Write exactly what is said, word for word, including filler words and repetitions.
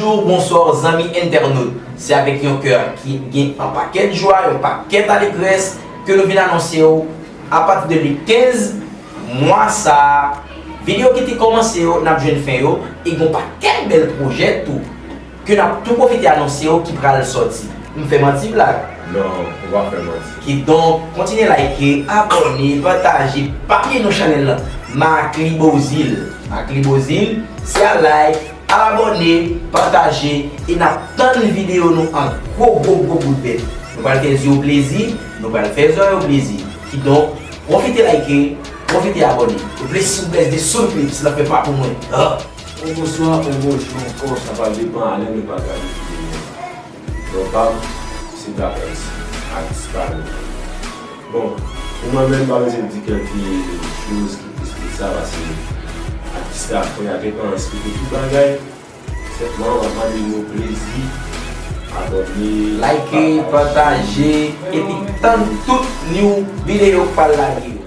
Bonjou, bonswa, zanmi entènot. Se avèk yon kè ki gen yon pakèt jwa, yon pakèt alegrès ke nou vin anonse w, apati de le kenz mwa sa a, videyo ki te kòmanse yo, n ap jwenn fen yo, e gen yon pakèt bèl pwojè tou ke n ap tou pwofite anonse yo ki pral sòti. M fè manti, Black? Non, ou pa fè manti. Kidonk, kontinye like, abòne, pataje, pa bliye non chanèl lan, Macly Beauzile. Macly Beauzile, se a like, abòne, pataje, e n ap tann videyo nou an gwo, gwo, gwo bout bèt. Nou pral fè zye w plezi, nou pral fè zòrèy w plezi. Kidonk, pwofite like, pwofite abòne. Ou plezi si w bèz de sound clips, l ap fè pa pou mwen. Ah! On bonswa, on bonjou ankò, sa va depann a lè nou pral gade videyo. Non pa m, se Black M C, atis pa nou. Bon, pou mwen menm, m pa bezwen di kèlke choz ki plis ke sa, paske atis la, kounye a, te pran eksplike tout bagay. Sèlman, m ap mande nou plezi, abòne, Like, pataje, epi tann tout new videyo k pral lage yo.